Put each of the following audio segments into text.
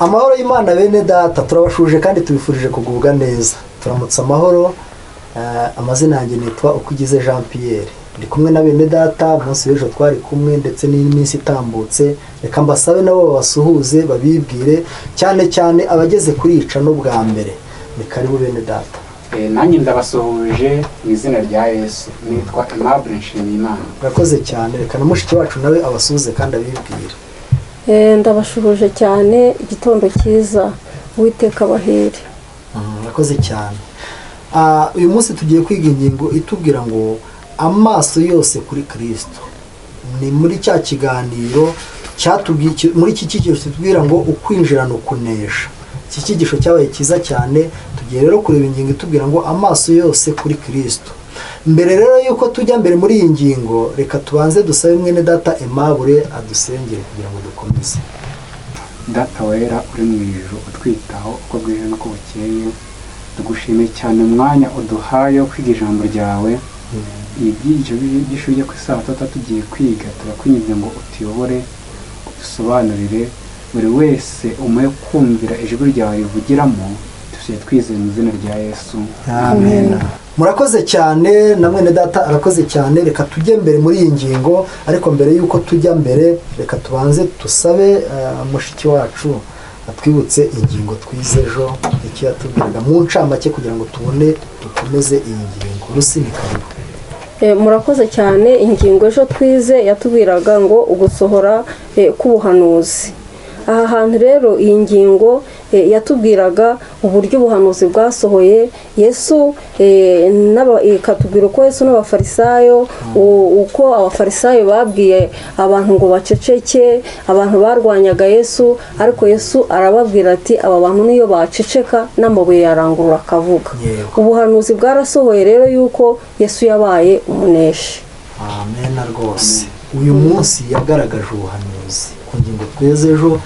Amahoro y'Imana bene data, turabashuje kandi tubifurije kugubwa neza. Turamutse amahoro. Amazina yanjye nitwa Ukugize Jean Pierre, ndi kumwe na bene data. Umunsi w'ejo twari kumwe ndetse n'iminsi itambutse. Reka mbasabe nabo babasuhuze, babibwire, cyane cyane abageze kuri ica no bwa mbere. Ni karibu bene data. Nanjye ndabasuhuje mu izina rya Yesu, nitwa Aimable Nshimiyimana. Urakoze cyane. Reka na mushiki wacu nawe abasuhuze kandi abibwire. Ndabashuhuje cyane, igitondo cyiza, Uwiteka abahire. Murakoze cyane. Uyu munsi tugiye kwiga ingingo itubwira ngo amaso yose kuri Kristo. Ni muri cya kiganiro cyatubwiye, muri iki cyigisho kitubwira ngo ukwinjirana ukunesha. Iki cyigisho cyabaye cyiza cyane. Tugiye rero kureba ingingo itubwira ngo amaso yose kuri Kristo. Mbere rero yuko tujya mbere muri iyi ngingo, reka tubanze dusabe mwene data Aimable adusengere kugira ngo dukomeze. Data wera uri mu ijuru, utwitaho uko bwije n'uko bukeye, tugushimiye cyane umwanya uduhaye wo kwiga ijambo ryawe. Ibyigisho by'ishuri ryo ku isabato tugiye kwiga, turakwinginze ngo utuyobore, udusobanurire, buri wese umuhe kumvira ijwi ryawe rivugiramo. Tusiye twizeye mu izina rya Yesu, amen. Murakoze cyane, na mwene data arakoze cyane. Reka tujye mbere muri iyi ngingo, ariko mbere yuko tujya mbere reka tubanze tusabe mushiki wacu atwibutse ingingo twize ejo, icyo yatubwiraga mu ncamake kugira ngo tubone dukomeze iyi ngingo. Rusi, ni karibu. Murakoze cyane. Ingingo ejo twize yatubwiraga ngo ugusohora k'ubuhanuzi. Aha hantu rero iyi ngingo yatubwiraga uburyo ubuhanuzi bwasohoye Yesu, ikatubwira uko Yesu n'abafarisayo, uko abafarisayo babwiye abantu ngo baceceke, abantu barwanyaga Yesu, ariko Yesu arababwira ati aba bantu niyo baceceka n'amabuye yarangurura akavuga. Ubuhanuzi bwarasohoye rero yuko Yesu yabaye umuneshi. Amen. Rwose uyu munsi yagaragaje ubuhanuzi ku ngingo tweze ejo,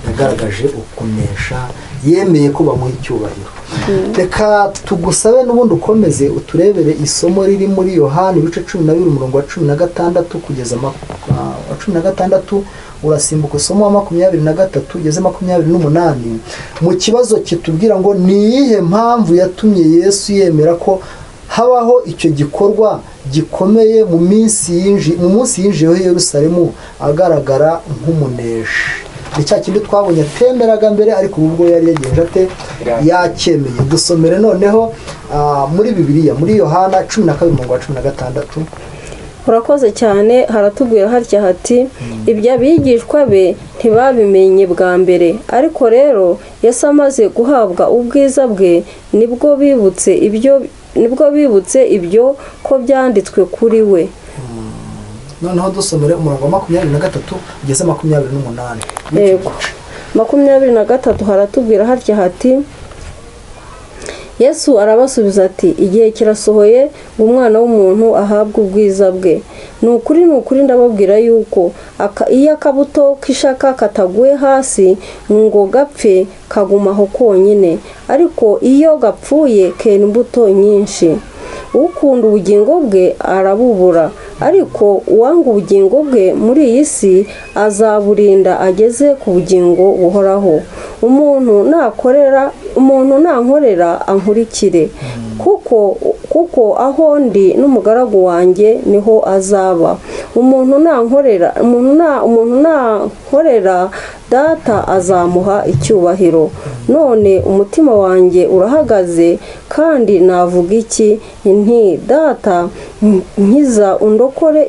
yagaragaje ukunesha, yemeye ko bamuha icyubahiro. Reka tugusabe n'ubundi ukomeze uturebere isomo riri muri Yohani ibice 12 umurongo wa 16 kugeza wa 16, urasimbuka isomo wa 23 ugeze 28, mu kibazo kitubwira ngo ni iyihe mpamvu yatumye Yesu yemera ko habaho icyo gikorwa gikomeye mu munsi yinjiyeho Yerusalemu agaragara nk'umuneshi. Ni cya kindi twabonye atemeraga mbere, ariko ubu bwo yari yagenje ate? Yacyemeye. Dusomere noneho muri Bibiliya muri Yohana 12 umurongo wa 16. Urakoze cyane. Haratubwira harya hati ibyo abigishwa be ntibabimenye bwa mbere, ariko rero Yesu amaze guhabwa ubwiza bwe nibwo bibutse ibyo ko byanditswe kuri we. Noneho dusomere umurongo wa 23 ugeze 28. Yego, 23 haratubwira harya hati Yesu arabasubiza ati igihe kirasohoye ngo umwana w'umuntu ahabwe ubwiza bwe. Ni ukuri ndababwira yuko iyo akabuto k'ishaka kataguye hasi ngo gapfe kagumaho konyine, ariko iyo gapfuye kera imbuto nyinshi. Ukunda ubugingo bwe arabubura, ariko uwanga ubugingo bwe muri iyi si azaburinda ageze ku bugingo buhoraho. Umuntu nankorera ankurikire, kuko aho ndi n'umugaragu wanjye niho azaba. Umuntu nankorera data azamuha icyubahiro. None umutima wanjye urahagaze, kandi navuga iki? Nti data nkiza undokore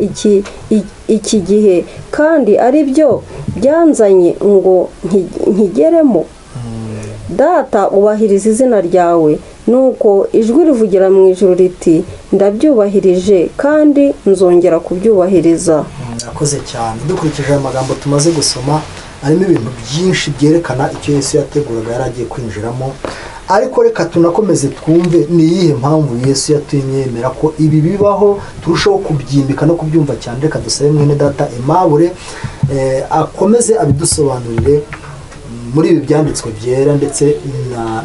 iki gihe, kandi ari byo byanzanye ngo nkigeremo. Data ubahiriza izina ryawe. Nuko ijwi rivugira mu ijuru riti ndabyubahirije kandi nzongera kubyubahiriza. Murakoze cyane. Dukurikije aya magambo tumaze gusoma, harimo ibintu byinshi byerekana icyo Yesu yateguraga yari agiye kwinjiramo, ariko reka tunakomeze twumve ni iyihe mpamvu Yesu yatumye yemera ko ibi bibaho, turushaho kubyimbika no kubyumva cyane. Reka dusabe mwene data Aimable akomeze abidusobanurire muri ibi byanditswe byera ndetse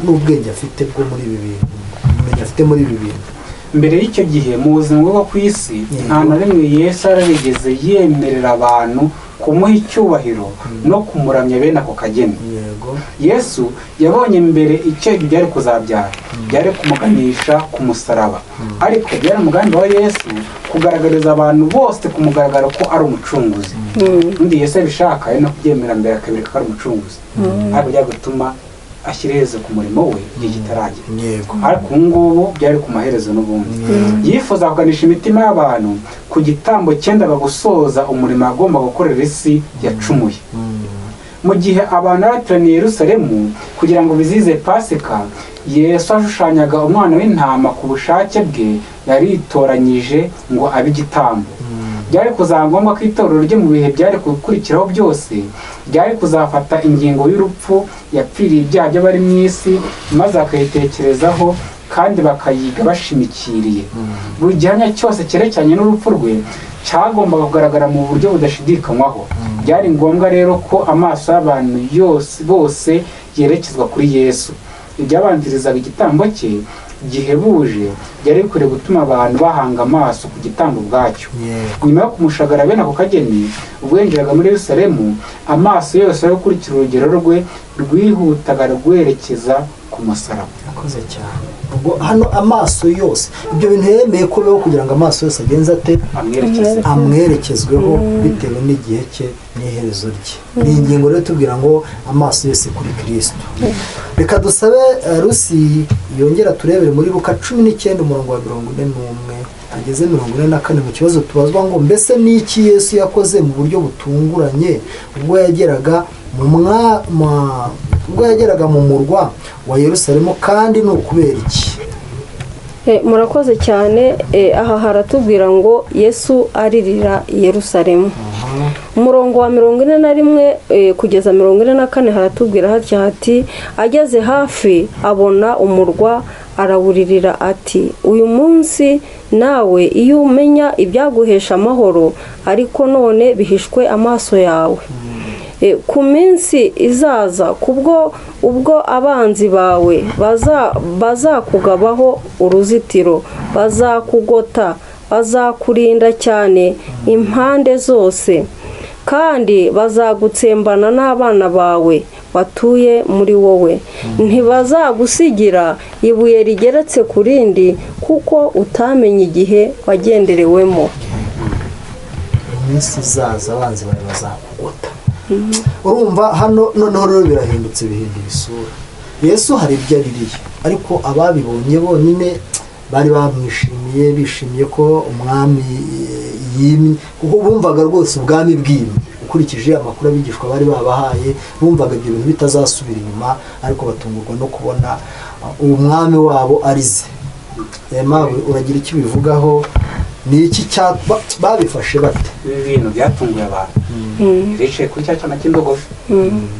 n'ubwenge afite bwo muri ibi bintu, ubumenyi afite muri ibi bintu. Mbere y'icyo gihe mu buzima bwo ku isi nta na rimwe Yesu yarigeze yemerera abantu Kumuha icyubahiro no kumuramya bene ako kageni. Yego. Yesu yabonye mbere icyo ibyo byari kuzabyara, byari kumuganisha ku musaraba. Ariko byari umugambi wa Yesu kugaragariza abantu bose ku mugaragaro ko ari umucunguzi. Undi Yesu abishaka ari no kubyemera mbere, akabereka ko ari umucunguzi, ariko byari gutuma ashyira iherezo ku murimo we igihe kitaragera. Ariko ubu ngubu byari ku maherezo n'ubundi. Yifuza kuganisha imitima y'abantu ku gitambo cyendaga gusoza umurimo agomba gukorera isi yacumuye. Mu gihe abantu bateraniye i Yerusalemu kugira ngo bizihize Pasika, Yesu ashushanyaga umwana w'intama ku bushake bwe yaritoranyije ngo abe igitambo. Byari kuzaba ngombwa ko itorero rye mu bihe byari gukurikiraho byose ryari kuzafata ingingo y'urupfu yapfiriye ibyaha by'abari mu isi, maze bakayitekerezaho kandi bakayiga bashimikiriye. Buri gihamya cyose cyerekeranye n'urupfu rwe cyagombaga kugaragara mu buryo budashidikanywaho. Byari ngombwa rero ko amaso y'abantu yose bose yerekezwa kuri Yesu. Ibyabanzirizaga igitambo cye gihebuje byari bikwiriye gutuma abantu bahanga amaso ku gitambo ubwacyo. Nyuma yo kumushagara bene ako kageni, ubwo yinjiraga muri Yerusalemu, amaso yose yo gukurikira urugero rwe rwihutaga rwerekeza ku musaraba. Akoze cyane. Ubwo hano amaso yose, ibyo bintu yemeye ko bibaho kugira ngo amaso yose agenze ate? Amwerekeze. Amwerekezweho bitewe n'igihe cye n'iherezo rye. Ni ingingo rero tubwira ngo amaso yose kuri Kristo. Reka dusabe Rusi yongera turebere muri Luka 19 umurongo wa 41 ageze 44, mu kibazo tubazwa ngo mbese ni iki Yesu yakoze mu buryo butunguranye ubwo yageraga mu mwa ma- ubwo yageraga mu murwa wa Yerusalemu, kandi ni ukubera iki? Murakoze cyane. Aha haratubwira ngo Yesu aririra i Yerusalemu. Umurongo wa 41 kugeza 44 haratubwira hatya hati: ageze hafi abona umurwa arawuririra ati: uyu munsi nawe iyo umenya ibyaguhesha amahoro, ariko none bihishwe amaso yawe. Ku minsi izaza, kubwo ubwo abanzi bawe bazakugabaho uruzitiro, bazakugota, bazakurinda cyane impande zose, kandi bazagutsembana n'abana bawe batuye muri wowe. Ntibazagusigira ibuye rigeretse ku rindi, kuko utamenye igihe wagenderewemo. Iminsi izaza abanzi bawe bazakugota. Urumva hano noneho rero birahindutse, bihindura isura. Yesu hari ibyo aririye, ariko ababibonye bonyine bari bamwishimiye, bishimiye ko umwami yimye, kuko bumvaga rwose ubwami bwimye. Ukurikije amakuru abigishwa bari babahaye, bumvaga ibyo bintu bitazasubira inyuma, ariko batungurwa no kubona umwami wabo arize. Aimable, uragira icyo ubivugaho? Ni iki babifashe bate? Ibi bintu byatunguye abantu. Bicaye kuri cya cyana cy'indogobe,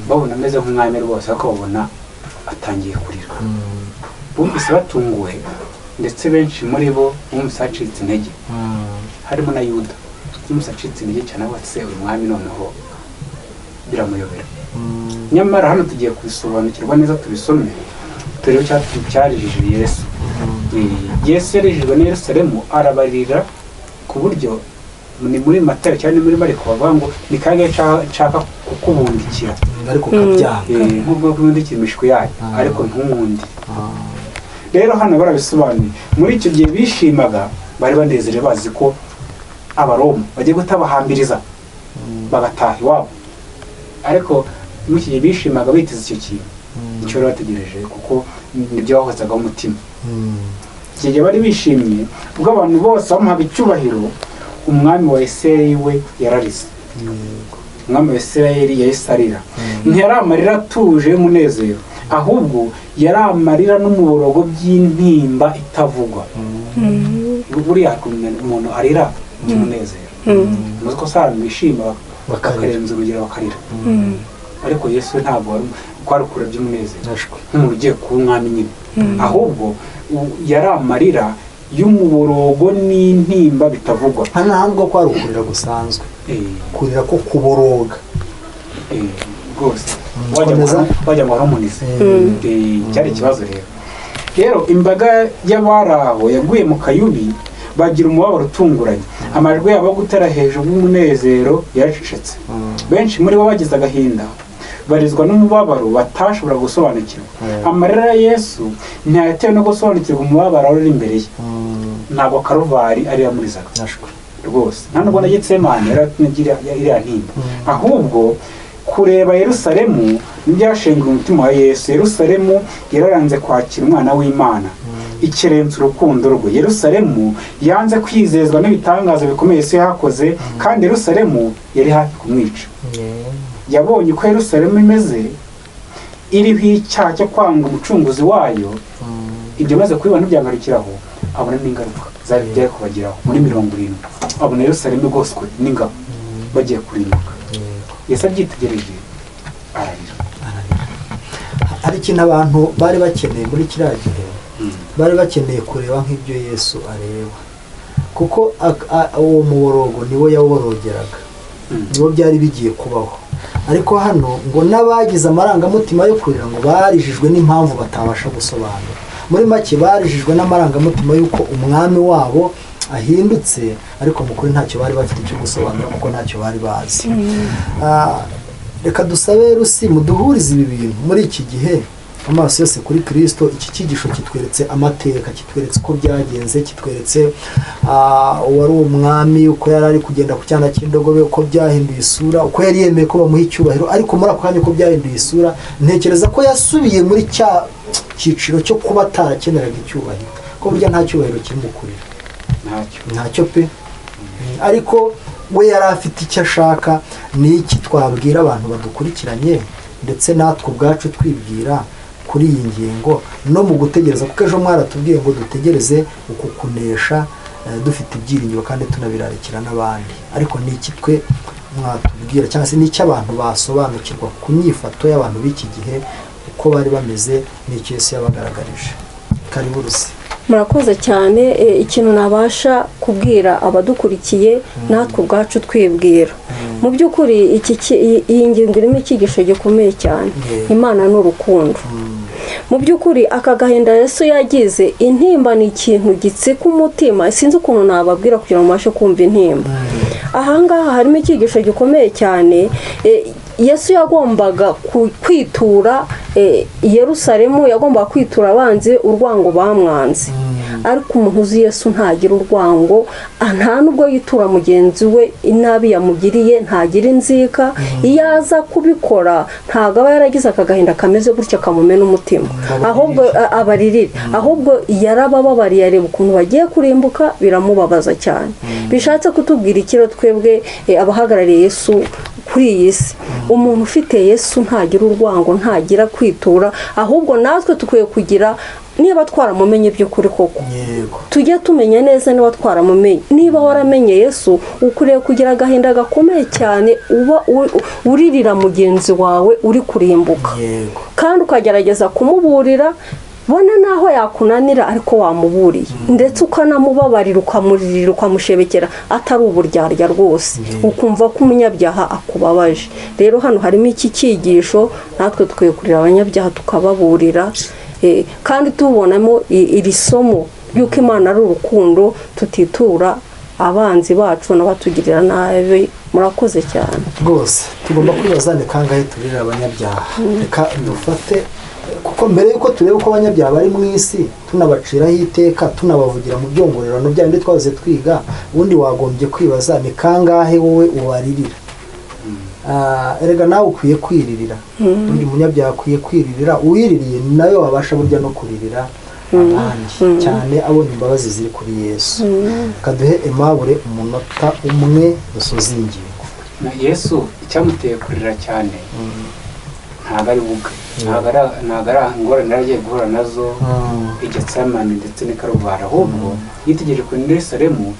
babona ameze nk'umwami rwose, ariko babona atangiye kurira. Bumvise batunguwe, ndetse benshi muri bo bumvise bacitse intege, harimo na Yuda yumvise acitse intege cyane, avuga ati: se uyu mwami noneho biramuyobera. Nyamara hano tugiye kubisobanukirwa neza, tubisome turebe icyarijije Yesu. Yesu yarijijwe na Yerusalemu arabarira, ku buryo ni muri Matayo cyangwa ni muri Mariko bavuga ngo ni kangahe nshaka kukubundikira, ariko ukabyanga. Nk'ubwo kubundikira imishwi yayo, ariko ntunkunde. Rero hano barabisobanuye. Muri icyo gihe bishimaga, bari banezerewe, bazi ko Abaroma bagiye gutabahambiriza bagataha iwabo. Ariko muri icyo gihe bishimaga biteze icyo kintu, icyo bari bategereje, kuko nibyo bahozagaho umutima. Iki gihe bari bishimye ubwo abantu bose bamuhaga icyubahiro, umwami wa Isirayeli we yararize. Umwami wa Isirayeli yahise arira. Ntiyari amarira atuje y'umunezero, ahubwo yari amarira n'umuborogo by'intimba itavugwa. Buriya umuntu arira by'umunezero, muzi ko sara bishima bakarenza urugero bakarira, ariko Yesu ntabwo kwari kurira by'umunezero nk'umuntu ugiye kuba umwami nyine, ahubwo yari amarira y'umuborogo n'intimba bitavugwa. Hano ntabwo kwari ukurira gusanzwe, kurira ko kuboroga rwose wajya ngo waramunize. Cyari ikibazo rero. Rero imbaga y'abari aho yaguye mu kayubi, bagira umubabaro utunguranye. Amajwi yabo yo gutera hejuru y'umunezero yaracecetse. Benshi muri bo bagize agahinda, barizwa n'umubabaro batashobora gusobanukirwa. Amarira ya Yesu ntiyatewe no gusobanukirwa umubabaro wari imbere ye. Ntabwo Karuvari ari yamurizaga rwose, nta nubwo na Getsemani yari iriya ntimba, ahubwo kureba Yerusalemu ntibyashenguye umutima wa Yesu. Yerusalemu yararanze kwakira umwana w'Imana, ikerensa urukundo rwe. Yerusalemu yanze kwizezwa n'ibitangaza bikomeye Yesu yakoze, kandi Yerusalemu yari hafi kumwica. Yabonye uko Yerusalemu imeze, iriho icyaha cyo kwanga umucunguzi wayo. Ibyo maze kubibona byangarukiraho, abona n'ingaruka zari byari kubageraho muri 70. Abona Yerusalemu igoswe n'ingabo bagiye kurimbuka. Yesu abyitegereje ararira. Hari ikintu abantu bari bakeneye muri kiriya gihe, bari bakeneye kureba nk'ibyo Yesu areba, kuko uwo muborogo niwo yaworogeraga, niwo byari bigiye kubaho. Ariko hano ngo n'abagize amarangamutima yo kurira ngo barijijwe n'impamvu batabasha gusobanura. Muri make barijijwe n'amarangamutima y'uko umwami wabo ahindutse, ariko mu kuri ntacyo bari bafite cyo gusobanura kuko ntacyo bari bazi. Reka dusabe Rusi muduhurize ibi bintu muri iki gihe, amaso yose kuri Kristo. Iki cyigisho kitweretse amateka, kitweretse uko byagenze, kitweretse uwari umwami uko yari ari kugenda ku cyana cy'indogobe, uko byahinduye isura, uko yari yemeye ko bamuha icyubahiro, ariko muri ako kanya uko byahinduye isura, ntekereza ko yasubiye muri cya cyiciro cyo kuba atarakeneraga icyubahiro, ko burya nta cyubahiro kiri mu kurira, ntacyo pe. Ariko we yari afite icyo ashaka. Ni iki twabwira abantu badukurikiranye ndetse natwe ubwacu twibwira kuri iyi ngingo no mu gutegereza, kuko ejo mwaratubwiye ngo dutegereze uku kunesha dufite ibyiringiro kandi tunabirarikira n'abandi. Ariko ni iki twe mwatubwira, cyangwa se ni iki abantu basobanukirwa ku nyifato y'abantu b'iki gihe, uko bari bameze n'icyo Yesu yabagaragarije? Karibu Rusi. Murakoze cyane. Ikintu nabasha kubwira abadukurikiye natwe ubwacu twibwira, mu by'ukuri iyi ngingo irimo icyigisho gikomeye cyane. Imana ni urukundo. Mu by'ukuri aka gahinda Yesu yagize, intimba ni ikintu gitsika umutima. Sinzi ukuntu nababwira kugira ngo mubashe kumva intimba. Ahangaha harimo icyigisho gikomeye cyane. Yesu yagombaga kwitura Yerusalemu, yagombaga kwitura abanzi urwango bamwanze. Ariko umuntu uzi Yesu ntagira urwango, nta nubwo yitura mugenzi we inabi yamugiriye, ntagira inzika. Iyo aza kubikora ntabwo aba yaragize aka gahinda kameze gutya kamumena umutima, ahubwo abaririra. Ahubwo yarabababariye, areba ukuntu bagiye kurimbuka, biramubabaza cyane. Bishatse kutubwira ikiro twebwe abahagarariye Yesu kuri iyi si, umuntu ufite Yesu ntagira urwango, ntagira kwitura, ahubwo natwe tukwiye kugira, niba twaramumenye by'ukuri koko, tujye tumenya neza niba twaramumenye. Niba waramenye Yesu, ukwiriye kugira agahinda gakomeye cyane, uba uririra mugenzi wawe uri kurimbuka, kandi ukagerageza kumuburira, bona naho yakunanira ariko wamuburiye, ndetse ukanamubabarira, ukamuririra, ukamushebekera, atari uburyarya rwose, ukumva ko umunyabyaha akubabaje. Rero hano harimo iki cyigisho, natwe tukwiye kurira abanyabyaha tukababurira, kandi tubonamo iri somo y'uko Imana ari urukundo, tutitura abanzi bacu n'abatugirira nabi. Murakoze cyane rwose. Tugomba kwibaza ni kangahe turira abanyabyaha. Reka dufate, kuko mbere yuko tureba uko abanyabyaha bari mu isi, tunabaciraho iteka, tunabavugira mu byongorerano bya bindi twahoze twiga, ubundi wagombye kwibaza ni kangahe wowe ubaririra. Erega nawe ukwiye kwiririra, undi munyabyaha akwiye kwiririra, uwiririye nawe wabasha burya no kuririra abandi, cyane abona imbabazi ziri kuri Yesu. Kaduhe Aimable umunota umwe dusoze ingingo. Yesu icyamuteye kurira cyane ntabwo ari bubwe, ntabwo ari ingorane yari agiye guhura nazo i Getsemani ndetse n'i Karuvali, ahubwo yitegereje ku Yerusalemu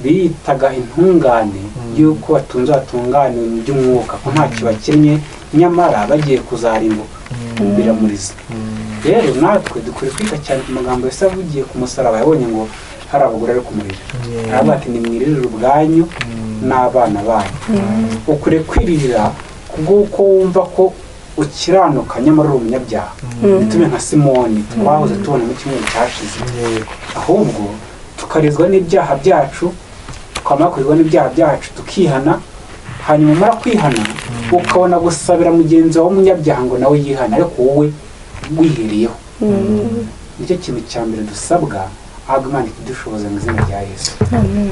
biyitaga intungane y'uko batunze batunganiwe mu by'umwuka, ko ntacyo bakennye, nyamara bagiye kuzarimbuka, biramuriza. Rero natwe dukwiye kwita cyane ku magambo Yesu avugiye ku musaraba. Yabonye ngo hari abagore ari kumurira, aravuga ati nimwiririre ubwanyu n'abana banyu. Ukwiye kwiririra kubw'uko wumva ko ukiranuka nyamara uri umunyabyaha, ntitube nka Simoni twahoze tubona mu cyumweru cyashize, ahubwo tukarizwa n'ibyaha byacu, twamara kurizwa n'ibyaha byacu tukihana, hanyuma umara kwihana Ukabona gusabira mugenzi wawe w'umunyabyaha ngo nawe yihane, ariko wowe wihereyeho. Nicyo kintu cya mbere dusabwa, ahubwo Imana ikidushoboza mu izina rya Yesu.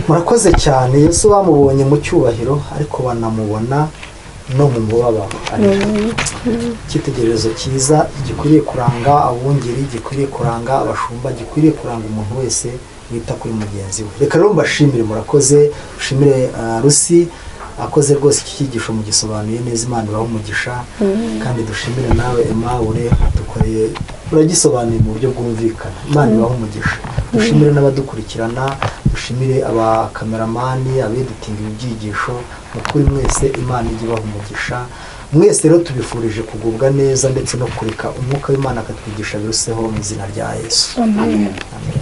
Murakoze cyane. Yesu bamubonye mu cyubahiro, ariko banamubona no mu mubabaro arira. Icyitegererezo cyiza gikwiriye kuranga abungeri, gikwiriye kuranga abashumba, gikwiriye kuranga umuntu wese wita kuri mugenzi we. Reka rero mbashimire, murakoze. Ushimire Rusi akoze rwose iki cyigisho mugisobanuye neza, Imana ibahe umugisha. Kandi dushimire nawe Aimable, dukoreye uragisobanuye mu buryo bwumvikana, Imana ibahe umugisha. Dushimire n'abadukurikirana, dushimire abakameramani, abeditinga ibi byigisho. Mu kuri mwese Imana ijye ibaha umugisha. Mwese rero tubifurije kugubwa neza ndetse no kureka umwuka w'Imana akatwigisha biruseho mu izina rya Yesu. Amen. Amen.